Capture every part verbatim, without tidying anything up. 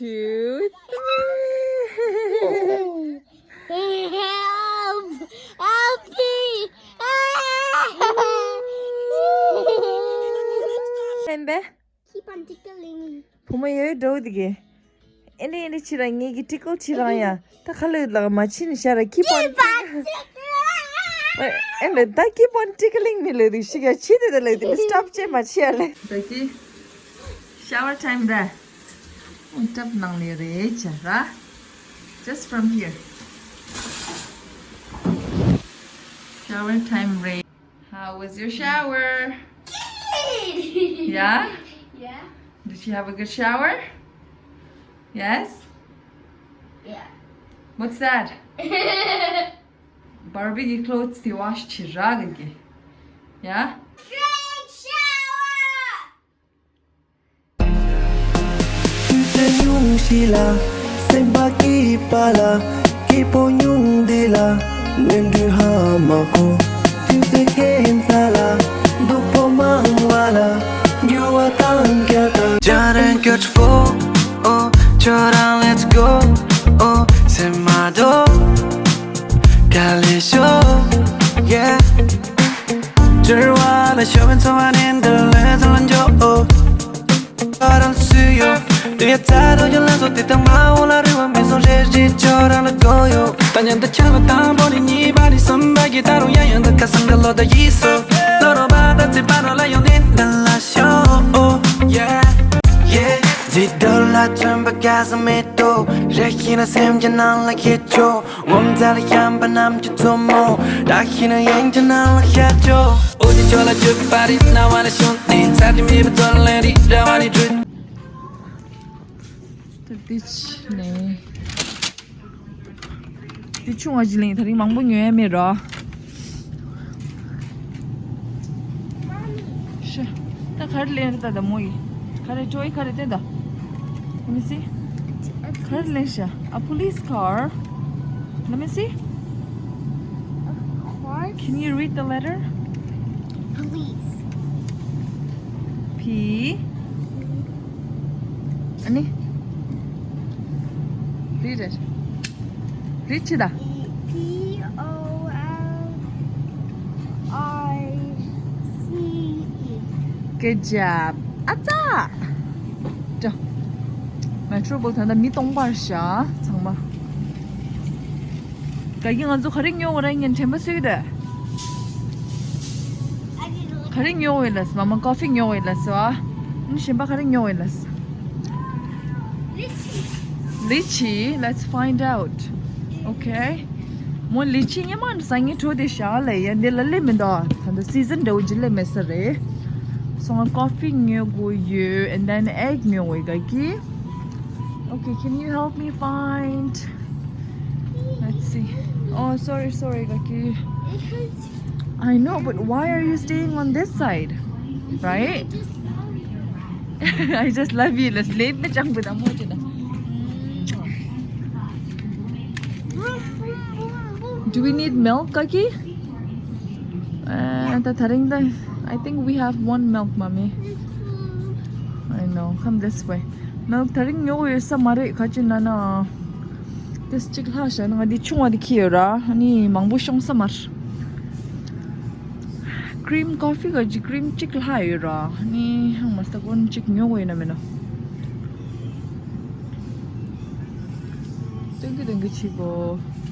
Two, three. Help! Help me! Remember? Keep on tickling me. ཕོ་མོ་ཡོད་འགྲོ་འདི་གི། ཨེ་འདྲ་ཨེ་འདྲ་ཕྱི་ར་ངེད་ཀྱི་ཊི་ཀལ་ཕྱི་རང་ཡ། ད་ཁ་ལོད་ལག་མ་ཕྱི་ནས་ཤ་ར་keep on tickling. ཨེ་འདྲ་ད་keep on tickling me ལོས་འདི་ཤི་ག་ཕྱི་དེ་ད་ལོས་འདི་stop བྱེད་མ་ཕྱི་ཡ་ལེ། ད་ཀི་shower time ར། ཨོ་ཊབ་ནང་ལས་རེད་བྱ་ར། Just from here. Shower time རེད། How was your shower? Good. Yeah? Yeah. Did you have a good shower? Yes? Yeah. What's that? Barbie གི་clothes དེ་wash བྱེད་ར་གི་གི། Yeah? Great shower! དུས་ཚོད་ཉུང་ཞིག་ལ། སེམས་པ་སྐྱིད་པ་ལ། སྐྱིད་པོ་ཉུང་འདི་ལ། ནོར་འཁྲུལ་ཧ་མ་གོ། དུས་ཚོད་ཁྱད་མཚར་ལ། སྡུག་པོ་མང་བ་ལ། འགྱུར་བ་དང་བསྐྱར་དང་། སྦྱང་རན་སྐྱོ་ཆུ་པོ། ཨོ། ཁྱོད་རང་let's go། ཨོ། སེམས་མ་དོ། དཀའ་ལས་ཤོར། Yeah། སྤྱིར་བ་ལ་ཤོར་བའི་འཚོ་བ་ནི་འདི་ལས་ཚོ་ལ་འཇོག་ཨོ། ཁྱོད་རང་སུ་ཡོད། དུས་ཚོད་དུ་ཡོད་ལ་སོ་དེ་དང་མ་འོངས་ལ་རེ་བ་མི་བཟུང་རེ་རེ་ཁྱོད་རང་ལ་དགོས་ཡོད། ད་མཉམ་དུ་ཆགས་པ་དང་པོ་ནས་གཉིས་པ་ནས་གསུམ་པ་གི་ད་རུང་ཡང་ཡང་དུ་ཁ་སང་གི་ལོ་ཟླ་ཡིས་སོ། ལོ་རོ་བ་ད་ཚེ་བ་རོ་ལ་ཡོང་ནས་འདི་ལ་ཤོག་ཨོ། Yeah yeah། འདི་འདོད་ལ་བརྩོན་པ་ག་ས་མེད་དོ། རེ་ཞིག་ན་སེམས་ཀྱི་ནང་ལ་ཁྱེད་ཆོ། ངོ་མཚར་ལ་བཤམས་པ་རྣམས་ཀྱི་མཚོ་མོ། བདག་ཤི་ན་ཡན་གྱི་ནང་ལ་ཤར་ཆོག་ཨོ་ཅི་ཆོ་ལ་བརྗོད་པ་རེད། རྣ་བ་ལ་ཤོང་ནས་ཚར་གྱི་མེད་པ་ཚོར་ལེན་རེད། ར་བ་ནས་བྲོས། ད་འདི་ཕྱི་ནས། འདི་ཆུང་བ་ཅིག་ལེན། ད་རིང་མང་པོ་ཉོ་ཡ་མེད་ར། ཤ། ད་ག་རེ་ལེན་རེད་ད་ད་མོ་ཡི། ག་རེ་ཅོ་ཡི་ག་རེ་བསྟན་ད། Let me see. ག་རེ་ལེན་ཤ། A police car. Let me see. Of course. Can you read the letter? Police. P. ཨ་ནི། Read it. Read ཆི་ད། P O L I C E. Good job. ཨ་ཙ། ད། Metro Bowl ད་ལྟ་མི་སྟོང་པར་བཞག་ཚང་མ། ག་གི་ང་ཚོ་ག་རེ་ཉོ་བ་ར་ཡིན་དྲན་པ་གསོས་ཏེ། ག་རེ་ཉོ་བ་ཡིན་ལ་སི། མ་མ་ཀོ་ཕི་ཉོ་བ་ཡིན་ལ་སི་བ། ཨ་ནི་གཞན་པ་ག་རེ་ཉོ་བ་ཡིན་ལ་སི། Lychee. Let's find out. Okay. མོ་ལི་ཆི་ཉི་མ་འདི་སང་ཉིན་འཕྲོ་དེ་བཞག་ལ་ཡ་འདི་ལ་སླེབས་མི་འདུག་ད་ལྟ་སི་ཛན་འདྲ་བོ་ཅིག་སླེབས་མེད་ས་རེད། སོང་ང་ཀོ་ཕི་ཉོ་དགོས་ཡོད། And then egg ཉོ་དགོས་ག་གི། Okay, can you help me find? Let's see. Oh, sorry, sorry, Kaki. I know, but why are you staying on this side? Right? I just love you. Let's leave the junk with Amoji. Do we need milk, Kaki? Uh, the Taringa. I think we have one milk, mommy. I know. Come this way. Milk Taringa, you are some Mare Kachinana. This chick has an additional here. Ani Mambushong Samar. Cream coffee ག་ཅིག་cream གཅིག་ལྷག་ཡོད་ར། ནི་ཧང་མ་སྟག་ཀོན་གཅིག་ཉོ་དགོས་ཡིན་ན་མིན་ན། ཏོན་གི་ཏོན་གི་ཆིག་གོ།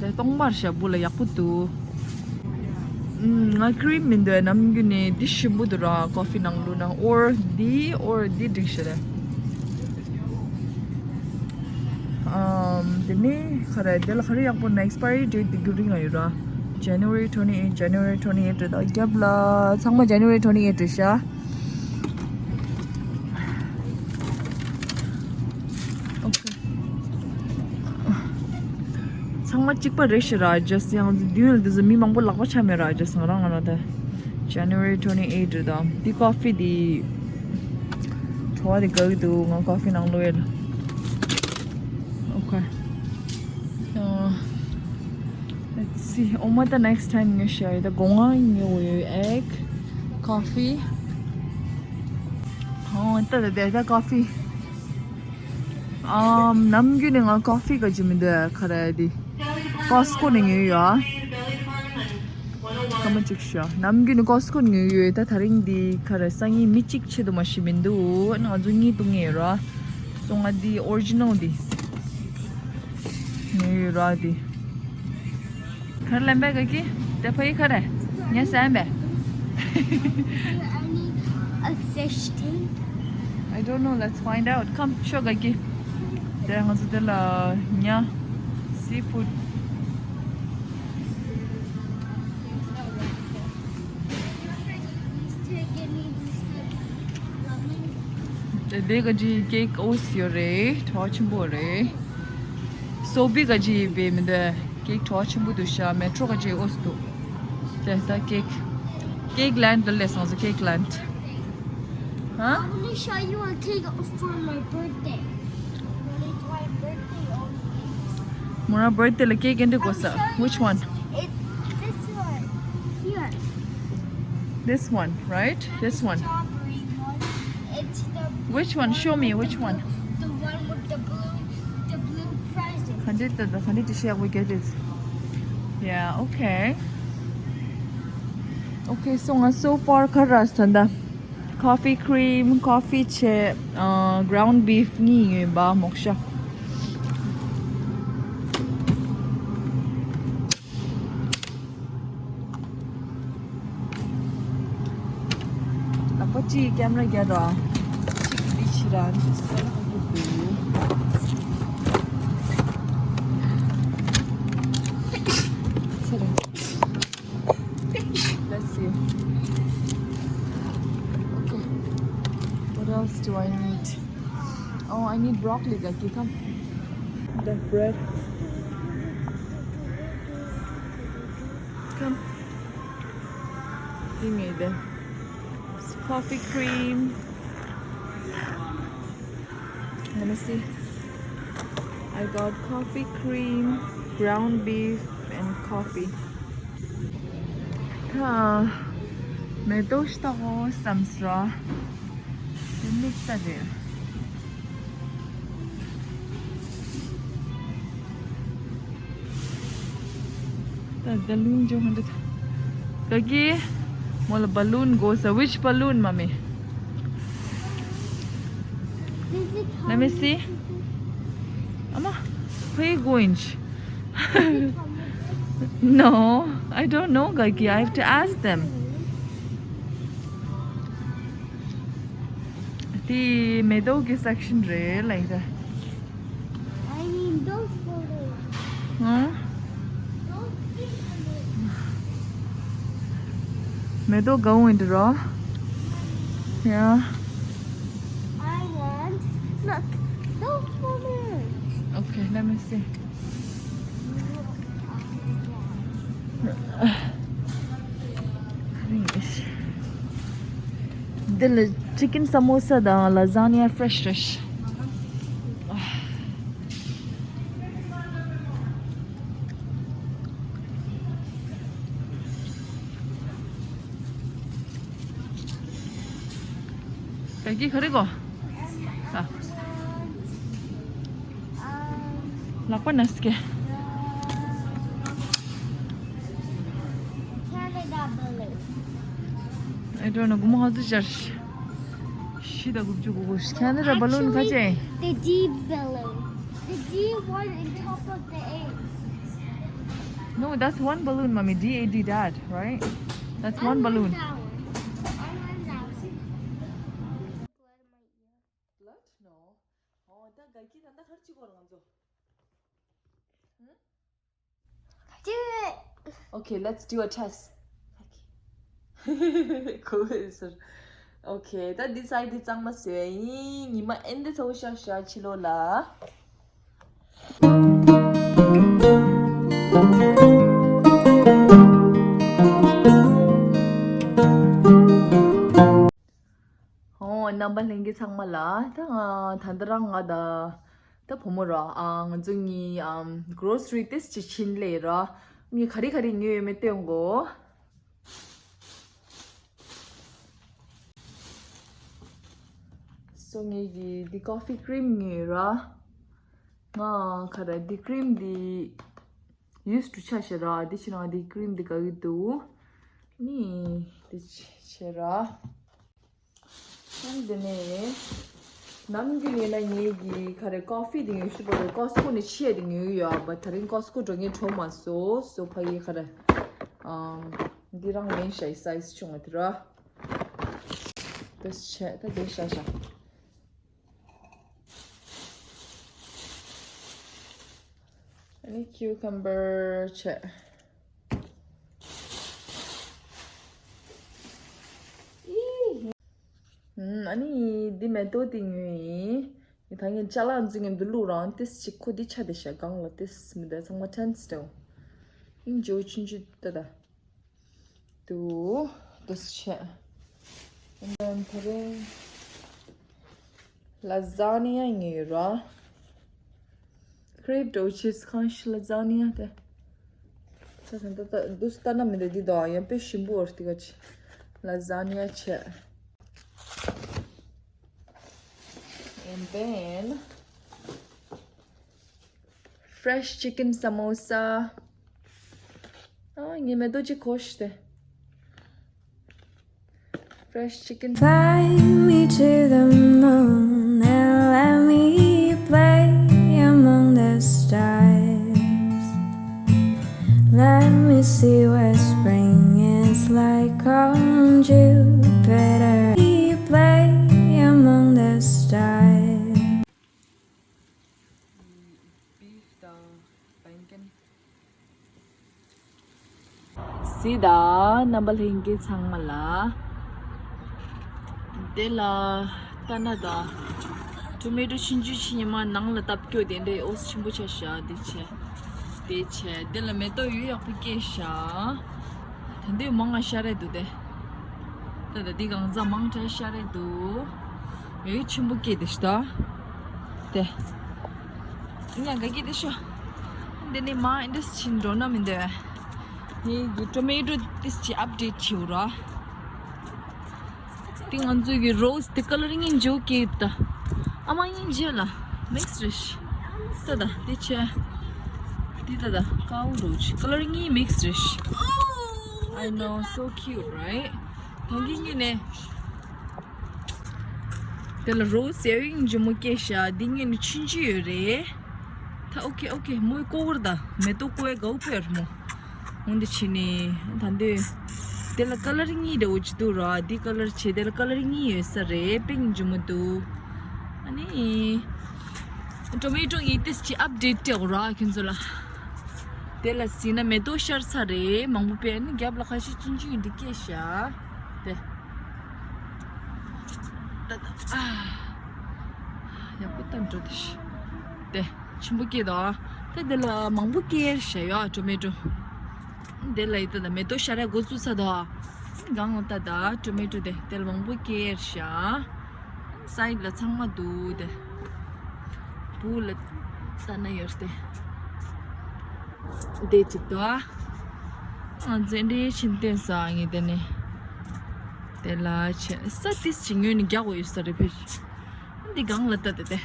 དེ་སྟོང་པར་ཞབས་བུ་ལ་ཡག་པོ་འདུག་ང་cream མི་འདོད་ནམ་རྒྱུན་ནས་འདི་ཞིམ་པོ་འདུག་ར། coffee ནང་བླུགས་ན། or འདི་or འདི་འགྲིག་ཤི་རེད། ཨམ། དེ་ནས་ག་རེ། དེ་ལ་ག་རེ་ཡག་པོ་ན་expiry date དེ་རྒྱུན་རིང་ལ་ཡོད་ར། January twenty eight, January twenty eight རེད་ད། རྒྱབ་ལ་ཚང་མ་January twenty eight རེད་ཤག Okay. ཚང་མ་གཅིག་པ་རེད་ཤག་ར། just ཡང་མདུན་ལ་དེ་ཚོ་མི་མང་པོ་ལག་པ་འཆང་མེད་ར། just ང་རང་ང་རང་དེ། January twenty eight རེད་ད། འདི་coffee འདི་བྲོ་བ་འདི་དགའ་གི་འདུག་ང་coffee ནང་བླུགས་ཡོད། Okay. Uh, let's see. Oh, what the next time you share? The going you egg, coffee. Oh, the the the coffee. ཨམ། ནམ་རྒྱུན་ནས་ང་ཀོ་ཧྥི་ག་ཅི་མི་འདུག་ཁ་ར་དེ། ཀོ་སི་ཀོ་ནས་ཉོས་ཡོད་ཨ། སྐར་མ་གཅིག་ཤོག་ནམ་རྒྱུན་ནས་ཀོ་སི་ཀོ་ནས་ཉོས་ཡོད། ད་དེ་རིང་འདི་ཁ་ར་སང་ཉིན་མི་གཅིག་ཆེད་དུ་མ་ཤི་མི་འདུག་ང་ཚོ་གཉིས་འདུག་ངེས་ར། སོང་ང་འདི་ཨོ་རི་ཇི་ནལ་འདི་ཉོས་ཡོད་ར་འདི། ཁར་ལེན་པའི་ག་གི་དེ་ཕ་ཡི་ཁ་རེ་ཉ་སན་པས། I need a fish tank. I don't know. Let's find out. Come, ཤོག་ག་གི་དེ་ང་ཚོ་དེ་ལ་ཉ་seafood. དེ་ག་ཅི་ཀེག་ཨོ་སི་ཡོད་རེད། གྲོགས་ཆེན་པོ་རེད། སོ་བི་ག་ཅི་བེ་མི་འདུག་ཀེག་གྲོགས་ཆེན་པོ་འདུག་ཤ་མེ་ཊོ་ག་ཅི་ཨོ་སི་འདུག་དེ་ད་ཀེག་ཀེག་ལེན་ཌི་ལ་སོང་ཙང་ཀེག་ལེན་ཌི། Huh? I want to show you a cake for my birthday. When it's my birthday, only. མོ་རང་བར་ཐི་ཌེ་ལ་ཀེག་འདི་དགོས་ས། Which one? It's this one. Here. This one, right? This one. Strawberry one. It's the Which one? Show me which one. The one with the blue, the blue present. ག་འདྲ་ད་ག་འདྲ་ཞིག་we get it. Yeah, okay. Okay, so ང་so far ག་རེ་ཟ་ད། Coffee cream, coffee བྱས། ཨ། ground beef གཉིས་ཡོད་པ་མོག་ཤ། ལག་པ་གཅིག་ཀེམ་ར་རྒྱག་ར། གཅིག་འདི་ཕྱི་ར་འདི་སོ་ལ་ཧ་གོ་དགོས། ཚེ་རིང་། Bless you. Okay. What else do I need? Oh, I need broccoli, Gaki. Come. The bread. Come. Give me the coffee cream. Let me see. I got coffee cream, ground beef, and coffee. ད་མེ་ཏོག་ཞིག་བཏགས་དགོས་བསམ་སོང་། དེ་དམིགས་བསལ་རེད། ད་བ་ལུན་ཅོ་ཧོན་ཏེ། ག་གི་མོ་ལ་བ་ལུན་དགོས་ས། Which balloon, mommy? Let me see. ཨ་མ། Where you going? No, I don't know, Gaki. I have to ask them. དེ་མེ་ཏོག་གི་སེག་ཤན་རེད་ལབ་ཡིན་ད། I mean, those balloons. ཧུམ། Those big balloons. མེ་ཏོག་གང་ཡིན་འདི་རོ། Yeah. I want, look, those balloons. Okay, let me see. འདི་ལ་chicken samosa དང་lasagna fresh fresh. ག་གི་ག་རེ་གོ། ཨ། ལག་པ་ན་སྐེ། Canada balloon. I don't know. དགུ་མོ་ཧ་ཙི་ཅར། ཤི་ད་དགུ་བཅུ་གོ་གོ། Canada balloon ག་ཅེ། Actually, the D balloon. The D one on top of the A. No, that's one balloon, mommy. D A D, dad, right? That's one balloon. I want that one. I want that one. Blood? No. ཨོ་ད་ག་གི་ད་ད་གར་ཅི་གོ་རང་ཚོ། Do it. Okay, let's do a test. Okay. Cool, sir. Okay, ད་འདི་ཚོ་འདི་གཙང་མ་བཟོས་ཡིན། ཉི་མ་ཨེ་འདི་ཚོ་ཤག་ཤག་ཕྱི་ལོགས་ལ། ཨོ། རྣམ་པ་ལྷན་རྒྱས་ཚང་མ་ལ་ད་ང་ད་ལྟ་རང་ང་ད་ད་བུ་མོ་ར། ཨ། ང་ཚོ་གཉིས་ཨམ་grocery ཏིས་ཅི་ཕྱིན་ལས་ར། ངས་ག་རེ་ག་རེ་ཉོས་ཡོད་མེད་སྟོན་གོ། སོ་ངས་གི་འདི་coffee cream ཉོས་ར། ང་ག་རེ་འདི་ཀི་རིམ་འདི་ཡུས་ཊུ་ཆ་ཤེས་ར། འདི་ཕྱི་ནང་འདི་ཀི་རིམ་འདི་ག་གི་འདུག་ནི་འདི་ཆེ་ར། ཨང་། དེ་ནས་ནམ་རྒྱུན་ཡིན་ན་ངེད་ཀྱི་ག་རེ་ཀོ་ཕི་དེ་ཉོས་ཤི་བ་རེད། ཀོ་སི་ཀོ་ནས་ཆེ་དེ་ཉོས་ཡོད་པ། ད་རིང་ཀོ་སི་ཀོ་འགྲོ་ངེས་འགྲོ་མ་སོ་སོ་ཕ་གི་ག་རེ། ཨམ། འདི་རང་ལེན་ཤ་ཡི་སའི་ཛི་ཆུང་བ་དེ་ར། དེ་ཆེ་ད་དེ་ཤ་ཤ། ཨ་ནི་ཁིའུ་ཀམ་བར་ཆེ། ཨ་ནི་འདི་མེ་ཏོག་དེ་ཉོས་ཡིན། ད་ངས་ཅ་ལག་འཛིན་མཁན་དུ་བླུག་རང་ཏིས་ཅིག་ཁོ་འདི་ཆ་དེ་ཤ་གང་ལ་ཏིས་མི་འདའ་ཚང་མ་ཐན་སི་ཏེའུ། ཨིན་ཇོ་ཆུན་ཆུ་ཏ་ད། དུ་དུ་ཆེ། And then ད་རིང་ལ་ཛ་ནི་ཡ་ཉོས་ར། ཁྲེབ་ཌོ་ཆིས་ཁང་ཤི་ལ་ཛ་ནི་ཡ་དེ། ད་ད་ད་ད་དུ་སྟ་ན་མི་འདི་འདི་དང་ཡང་པེ་ཞིམ་པོ་འོར་ཏི་ག་ཆི། ལ་ཛ་ནི་ཡ་ཆེ། And then fresh chicken samosa. ཨ་ངས་མེ་ཏོག་ཅིག་གོ་ཤི་སྟེ། Fresh chicken. Fly me to the moon and let me play among the stars. Let me see what spring is like on Jupiter. We play among the stars. Beef དང་བན་ཀན། སི་ད་རྣམ་པ་ལྷན་རྒྱས་ཚང་མ་ལ། དེ་ལ་ཏ་ན་ད་ཊོ་མེ་ཊོ་ཆུང་ཆུང་ཆི་ཉི་མ་ནང་ལ་བཏབ་སྐྱོ་དེ་འདྲའི་འོ་ཆེན་པོ་ཆ་ཤ་དེ་ཆེ། དེ་ཆེ་དེ་ལ་མེ་ཏོག་ཡོད་ཡག་པོ་སྐྱེས་ཤ། ད་འདི་མང་ང་ཤ་རེད་འདུག་དེ། ད་ད་འདི་གང་ཟག་མང་དྲགས་ཤ་རེད་འདུག་ཡོད་ཆེན་པོ་སྐྱེས་དེ་ཤ་ད། དེ། ཉ་ག་གི་དེ་ཤོ། འདི་ནི་མ་ཨིན་ཌས་ཕྱིན་འགྲོ་ན་མི་འདོད། ངའི་གི་ཊོ་མེ་ཊོ་ཏིས་ཅི་ཨབ་ཌེཊ་བྱེད་ར། དེ་ང་ཚོའི་གི་རོ་སི་དེ་ཀ་ལར་སྙིང་རྗེ་སྐྱེས་ད། ཨ་མ་སྙིང་རྗེ་ལ་མིག་སི་རེ་ཤི། ད་ད་དེ་ཆེ། དེ་ད་ད་ཀའུ་རོ་ཆི་ཀ་ལར་གཉིས་མིག་སི་རེ་ཤི། I know, so cute, right? ད་གི་ངི་ནས། དེ་ལ་རོ་སི་ཡ་ཡིན་ཇི་མོ་སྐྱེས་ཤ་འདི་ངས་ནི་ཆུན་ཆུ་ཡོད་རེད། ད་ཨོ་ཁེ་ཨོ་ཁེ་མོའི་ཀོ་བར་ད་མེ་ཏོག་ཀོའི་གའུ་ཕེར་མོ། འོན་ཏེ་ཕྱི་ནི་ད་འདོད། དེ་ལ་ཀ་ལར་གཉིས་འདྲ་བོ་ཅི་འདུག་ར། འདི་ཀ་ལར་ཆེ་དེ་ལ་ཀ་ལར་གཉིས་ཡོད་ས་རེད། པིང་ཇི་མོ་འདུག་ཨ་ནི་ཊོ་མེ་ཊོ་ངས་ཏིས་ཅི་ཨབ་ཌེཊ་སྤྲད་དགོས་ར་ཁྱོད་ཚོ་ལ། དེ་ལ་ཟིན་ན་མེ་ཏོག་ཤར་ཚར་རེད། མང་པོ་པས་ནི་རྒྱབ་ལ་ཁ་ཤས་ཆུན་ཆུན་འདི་སྐྱེས་ཤ། དེ། ད་ད་ཨ། ཡག་པོ་བཏང་འགྲོ་དེ་ཤི། དེ་ཆེན་པོ་སྐྱེས་དོ། དེ་དེ་ལ་མང་པོ་སྐྱེས་ཤ་ཡོད་ཊོ་མེ་ཊོ། དེ་ལ་ཡི་ད་ད་མེ་ཏོག་ཤར་ཡ་འགོ་བཙུགས་ཚར་དོ། གང་ལ་ད་ད་ཊོ་མེ་ཊོ་དེ་དེ་ལ་མང་པོ་སྐྱེས་ཤ། སའིཌ་ལ་ཚང་མ་འདུག་དེ། བུ་ལ་ལྟ་ན་ཡོད་དེ། དེ་གཅིག་ཏུ་ཨ། ང་ཚོ་འདྲེ་ཕྱིན་བསྟན་ས་ངེས་དེ་ནས། དེ་ལ་ཆེ་ས་ཏིས་ཅི་ངོས་ནས་རྒྱག་འོས་ས་རེད་ཕེ། འདི་གང་ལ་ལྟ་དེ་དེ།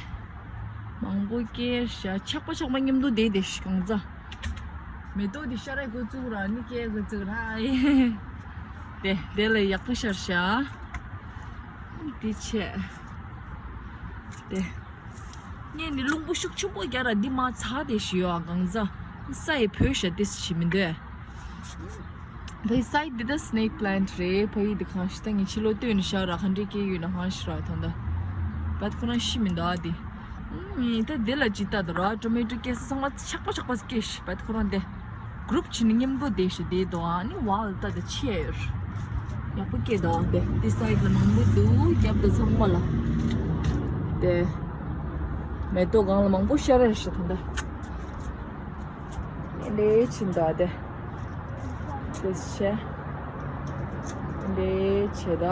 མང་པོ་སྐྱེས་ཤ་ཆག་པ་ཆག་པ་མཉམ་དུ་བསྡད་དེ་ཤི་གང་ཚ། མེ་ཏོག་འདི་ཤ་ར་འགོ་བཙུགས་ར་ནི་སྐྱེ་འགོ་བཙུགས་ར་ཨེ། དེ་དེ་ལ་ཡག་པོ་ཤར་ཤ། དེ་ཆེ། དེ། ངས་ནི་རླུང་བུ་ཤུགས་ཆེན་པོ་རྒྱག་ར་འདི་མ་ཚ་དེ་ཞི་ཡོ་གང་ཟ། ས་ཡི་བོད་ཤ་ཏིས་ཞི་མི་འདོད། ཕའི་སའི་འདི་ད་སི་ནེག་པི་ལན་ཊི་རེད། ཕའི་འདི་གང་ཞིག་ད་ངས་ཕྱི་ལོ་སྟོན་ནི་ཤ་ར་ག་འདྲའི་སྐྱེ་ཡོད་ན་གང་ཞིག་ར་ཐོན་ད། བད་ཁོ་རང་ཤི་མི་འདུག་ཨ་དེ། ད་འདི་ལ་ཇི་ལྟ་དུ་ར་ཊོ་མེ་ཊོ་སྐྱེ་ས་ཚང་མ་ཆག་པ་ཆག་པ་སྐྱེ་ཤི་བད་ཁོ་རང་དེ། གུ་རུབ་ཕྱི་ནས་མཉམ་དུ་བསྡད་ཤི་བསྡད་དོ་ཨ་ནི་ཝལ་ལྟ་དེ་ཆེ་ཡོད། ཡག་པོ་སྐྱེས་དོ་དེ་དེ་སའིཌ་ལ་མང་པོ་འདུག་རྒྱབ་དང་ཚང་མ་ལ། དེ་མེ་ཏོག་སྒང་ལ་མང་པོ་ཤར་རེ་ཤི་ཐོན་ད། ཨེ་འདྲེ་ཕྱིན་དོ་དེ། དེ་ཆེ། ཨེ་འདྲེ་ཆེ་དོ།